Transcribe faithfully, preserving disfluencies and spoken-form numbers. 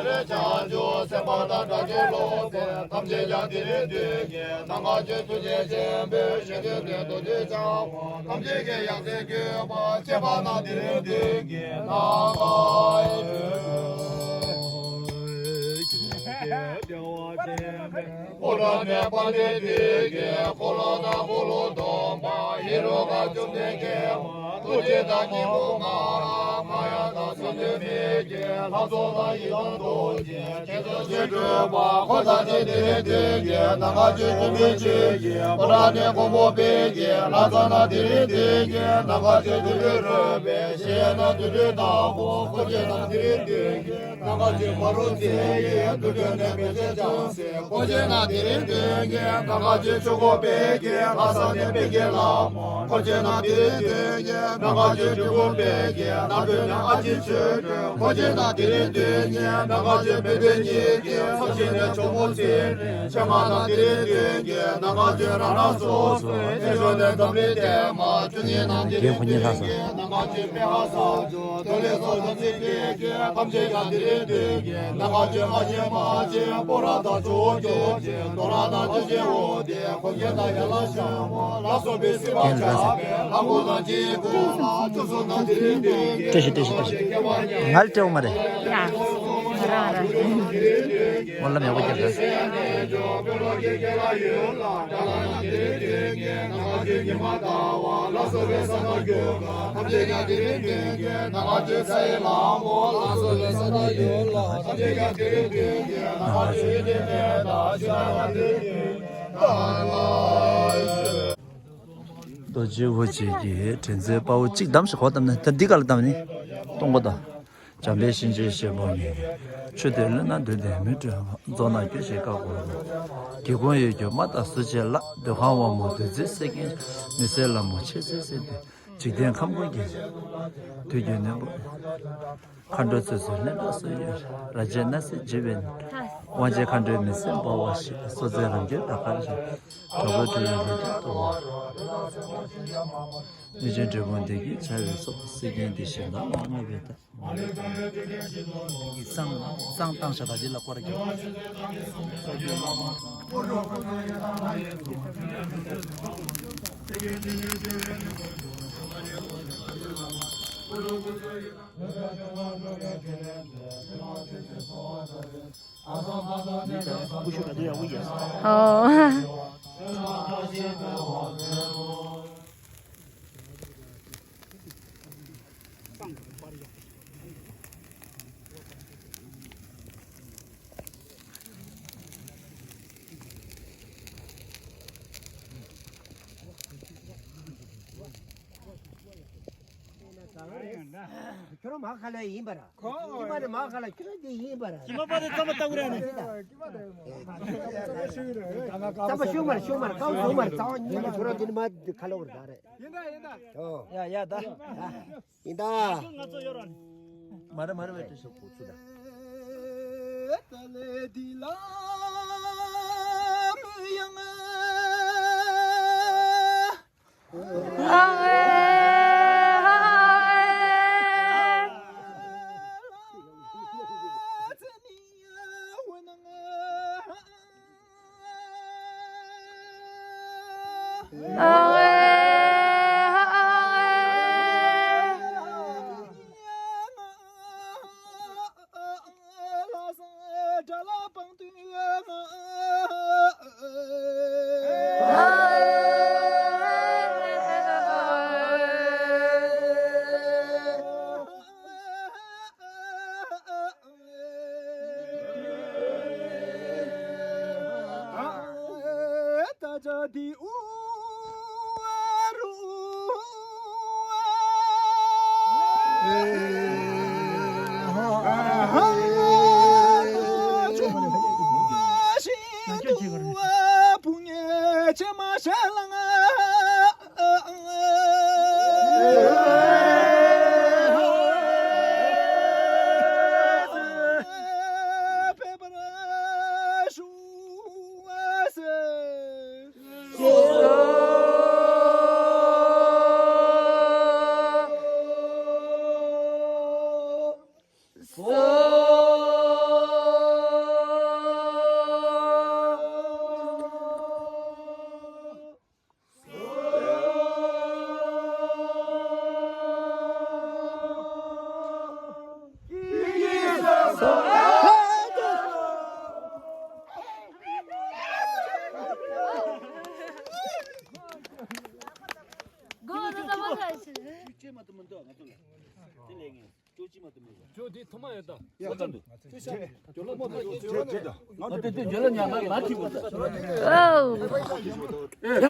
རེ་བྱང་ཆུབ་སེམས་དཔའ་དང་སྒྲ་སྒྱུར་སློབ་དཔོན་ཐམས་ཅད་ཀྱང་དེ་རིང་འདུས་ཀྱི་ནམ་མཁའ་སྤྱོད་ཐུགས་རྗེ་ཆེན་པོས་ཞིང་དུས་ནས་རྡོ་རྗེ་འཆང་ཐམས་ཅད་ཀྱི་ཡང་སྲིད་བརྒྱུད་པ་ཁྱད་པར་དང་དེ་རིང་འདུས་ཀྱི་ནམ་མཁའ་སྤྱོད། འཁོར་ལམ་ནས་དཔལ་ལྡན་དུས་ཀྱི་འཁོར་ལོ་དང་འཁོར་ལོ་སྡོམ་པ་ཧེ་རུ་ཀ་བཅོམ་ལྡན་འདས་མ་ཐུགས་རྗེ་དང་སྙིང་པོ་ལྔ་མ་ཡ་དང་སུམ་ཅུ་མེད་ཀྱི་ལྷ་ཚོགས་དང་ཡི་དམ་རྡོ་རྗེ་རྗེ་བཙུན་སྤྲུལ་པ་འཁོར་དང་བཅས་ཏེ་དེ་རིང་འདུས་ཀྱི་ནམ་མཁའ་སྤྱོད་འགྲོ་མི་མཆོད་ཀྱི་འཁོར་ལམ་ནས་མགོན་པོ་དཔལ་གྱི་ལྷ་ཚོགས་དང་དེ་རིང་འདུས་ཀྱི་ནམ་མཁའ་སྤྱོད་འདུས་པའི་རོལ་པའི་གཞལ་ཡས་ནང་དུ་འདུས་དང་པོ་འཁོར་བཅས་དང་དེ་རིང་འདུས་ཀྱི་ནམ་མཁའ་སྤྱོད་མ་རུ་མཛད་ཡི་དུར་ཁྲོད་ནས་མེ་ལྕེ་བྱང་སེམས་འཁོར་བཅས་དང་དེ་རིང་འདུས་ཀྱི་ནམ་མཁའ་སྤྱོད་ཆོས་འཁོར་དཔལ་གྱི་ལྷ་ས་ནས་དཔལ་གྱི་ལྷ་མོ་འཁོར་བཅས་དང་དེ་རིང་འདུས་ཀྱི་ནམ་མཁའ་སྤྱོད་སྤྲུལ་སྐུ་དཔལ་གྱི་རྣམ་འཕྲུལ་ནས་ཨ་ཕྱི་ཆོས་སྒྲོན་འཁོར་བཅས་དང་དེ་རིང་འདུས་ཀྱི་ནམ་མཁའ་སྤྱོད་བོད་དོན་གཉིས་ཀྱི་ཚོགས་ཞིང་ནས་ཇོ་མོ་ཚེ་རིང་ཆེན་མ་དང་དེ་རིང་འདུས་ཀྱི་ནམ་མཁའ་སྤྱོད་རང་རང་སོ་སོའི་རྟེན་མཆོག་ནས་འཛམ་གླིང་བདེ་མ་བཅུ་གཉིས་ནང་དེ་རིང་འདུས་ཀྱི་ནམ་མཁའ་སྤྱོད་པེ་ཧ་ས་ཇོ་དོ་ལེ་སོགས་དམ་ཚིག་ཀྱི་ཐམས་ཅད་ཀྱང་དེ་རིང་འདུས་ཀྱི་ནམ་མཁའ་སྤྱོད་མ་ཆེན་མ་ཆེན་པོ་ར་དང་ཇོ་བོ་ཇོ་ཆེན་དོ་ར་དང་ཇོ་ཆེན་འོ་དེ་འཁོར་བཅས་དང་ཡན་ལག་ཤ་མོ་ལ་སོགས་པའི་སྲིད་པ་ཆགས་པའི་ལྷ་སྐུ་དང་དཀྱིལ་འཁོར་ལ་བཅུ་གསུམ་དང་དེ་རིང་འདུས་ཀྱི་བཀྲ་ཤིས་བཀྲ་ཤིས་བཀྲ་ཤིས། ང་ལ་སྤྲད་འོང་མ་རེད། ཡ། རང་རང་། སྨོན་ལམ་ཡག་པོ་རྒྱབ་རེད། རྡོ་རྗེ་འུ་ཅག་གི་དྲན་རྩེ་དཔའ་བོ་གཅིག་བདམས་ཤིག་གོ་བདམས་ནས་ད་འདི་ག་ལ་བདམས་ནི། སྟོང་པ་དང་། འཇམ་དཔལ་གཤིན་རྗེའི་གཤེད་པོ་ཉིད། ཆོས་དེ་བློ་ན་འདུས་ཏེ་མི་གྲོལ་བ། རྫོགས་ན་སྐྱོ་ཞིང་དཀའ་དགུ་ལ། སྒེའུ་ཁུང་གཡས་བསྐྱོད་མ་དང་སུ་བྱེད་ལ། འདོད་ཁམས་དབང་མོ་བདུད་རྩིའི་སེམས་ཀྱི་མི་བཟད་ལ་མོ་ཆེ་ཚེ་ཟད་དེ། འཇིག་རྟེན་ཁམས་ཀུན་གྱི་དུས་ཀྱི་ནོར་བུ། མཁའ་འགྲོ་ཚོགས་སུ་ལྷན་འགྲོགས་སུ་ཡོད། ར་ཅན་སྣང་སྲིད་འཇིགས་པའི་དབང་བྱེད་མཁའ་འགྲོའི་མི་སེར་འབར་བ་ཞིག་སོ་རྩེ་རང་རྒྱུད་ད་གར་བཞིན། གྲོགས་པོའི་དྲིན་ལན་ལྷུན་གྱིས་གཏོང་བ། གནོད་སྦྱིན་འབྲས་སྤུངས་བདེ་སྐྱིད་བྱ་བའི་ཚོགས། སྲེད་མཁན་འདི་ཞེ་སྡང་མ་ལྔ་པའི་མཐའ། བསང་བསང་བཏང་བྱ་དང་འདི་ལ་སྐོར་རྒྱག་ཀུ་ཤུ་ག་དུས་ཡག་པོ་ཡིན། ཨོ། ཁྱོད་རང་མ་ཁ་ལ་ཡིན་པ་ར། ཁྱི་མ་རེ་མ་ཁ་ལ་ཁྱོད་རང་འདི་ཡིན་པ་ར། ཁྱི་མ་པ་རེ་ཙམ་མ་ལྟ་བུ་རེད་ནི། ཙམ་པ་ཤུགས་མ་རེད་ཤུགས་མ་རེད་ཚང་ཚོང་མ་རེད་ཚང་གཉིས་ལ་ཁྱོད་རང་འདི་ནི་མ་ཁ་ལ་བར་ད་རེད། ཡིན་ད་ཡིན་ད། ཡ་ཡ་ད། ཡིན་ད། ང་ཚོ་ཡོད་ར་ནི། མ་རེད་མ་རེད་བས་དུ་ཞོག་གོ་ཚུ་ད། ཇོ་དེ་ཐོག་མ་ཡོད་ད། ཨོ།